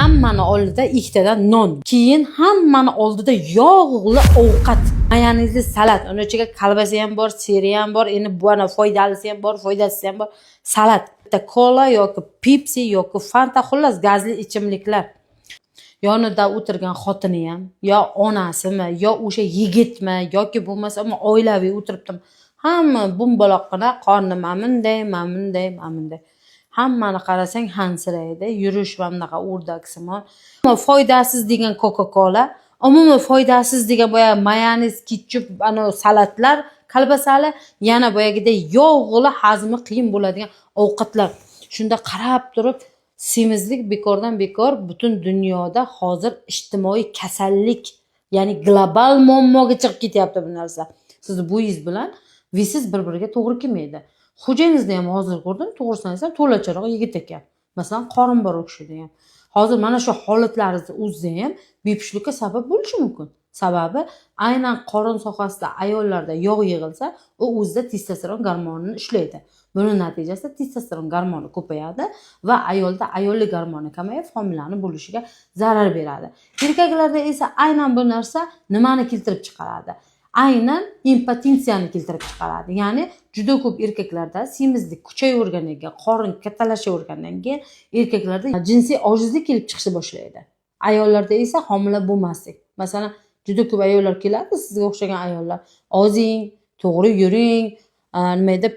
Hammani oldida ikkitadan non, keyin hammani oldida yog'li ovqat, mayonezli salat, uni ichiga kolbasa ham bor, сыр i ham bor, endi bu ana foydalisi ham bor, foydasiz ham bor salat, bitta kola yoki Pepsi yoki Fanta, xullas, gazli ichimliklar. Yonida o'tirgan xotini ham, yo onasimi, yo o'sha yigitmi, yoki bo'lmasa oilaviy o'tiribdimi, hamma bumbaloqqina qorni mana bunday, mana bunday, mana bunday. Hammani qarasang, hansiraydi, yurish mana bunaqa o'rdaksimon. Foydasiz degan Coca Cola, umuman foydasiz degan boyagi mayonez, ketchup, anavi salatlar kolbasali, yana boyagidek yog'li, hazmi qiyin bo'ladigan ovqatlar. Shunda qarab turib, semizlik bekordan bekor butun dunyoda hozir ijtimoiy kasallik, ya'ni global muammoga chiqib ketyapti bu narsa. Sizni bo'yingiz bilan вес ingiz bir biriga to'g'ri kelmaydi. Xo'jayingizni ham hozir ko'rdim, to'g'risini aytsam, to'lachiroq yigit ekan, masalan, qorin bor u kishida ham. Hozir mana shu holatlaringizni o'zida ham bepushtlikka sabab bo'lishi mumkin. Sababi aynan qorin sohasida ayollarda yog' yig'ilsa, u o'zida testosteron gormonini ishlaydi. Buni natijasida testosteron gormoni ko'payadi va ayolda ayollik gormoni kamayib, homilani bo'lishiga zarar beradi. Erkaklarda esa aynan bu narsa nimani keltirib chiqaradi? Aynan impotensiyani keltirib chiqaradi. Ya'ni juda ko'p erkaklarda semizlik kuchayavergandan keyin, qorin kattalashavergandan keyin erkaklarda jinsiy ojizlik kelib chiqishni boshlaydi. Ayollarda esa homila bo'lmaslik. Masalan, juda ko'p ayollar keladi, sizga o'xshagan ayollar: ozing, to'g'ri yuring, nima edi,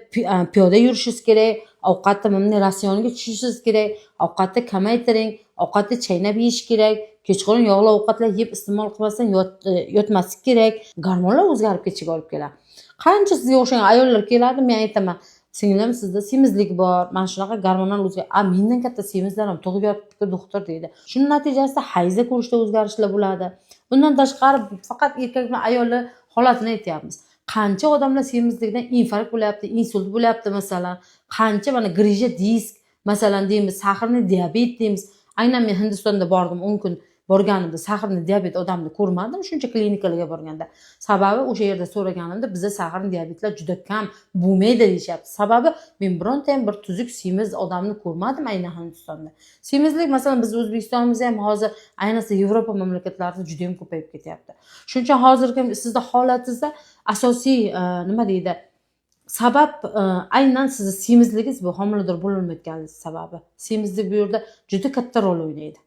piyoda yurishingiz kerak, ovqatni bunday ratsioniga tushishingiz kerak, ovqatni kamaytiring, ovqatni chaynab yeyish kerak, kechqurun yog'li ovqatlar yeb iste'mol qilmasdan yotmaslik kerak. Gormonlar o'zgarib ketishiga olib keladi. Qancha sizga o'xshagan ayollar keladi, men aytaman: "Singlim, sizda semizlik bor, mana shunaqa gormonal o'zgar." "A, mendan katta semizlar ham tug'ib yotibdiku, doktor", deydi. Shuni natijasida hayzda ko'rishda o'zgarishlar bo'ladi. Bundan tashqari, faqat erkak bilan ayollar holatini aytyapmiz, qancha odamlar semizlikdan infarkt bo'lyapti, insult bo'lyapti, masalan, qancha mana грыжа disk, masalan, deymiz, сахарный diabet deymiz. Aynan men Hindistonda bordim, 10 kun borganimda сахарный diabet odamni ko'rmadim shuncha klinikalarga borganda. Sababi o'sha yerda so'raganimda, bizda сахарный diabetlar juda kam bo'lmaydi, deyishyapti. Sababi men bironta ham bir tuzuk semiz odamni ko'rmadim aynan Hindistonda. Semizlik, masalan, biz O'zbekistonimizda ham hozir, ayniqsa Yevropa mamlakatlarida juda yam ko'payib ketyapti. Shuning uchun hozirgi sizni holatingizda asosiy nima deydi, sabab aynan sizni semizligingiz, bu homilador bo'lolmayotganingiz sababi. Semizlik bu yerda juda katta rol o'ynaydi.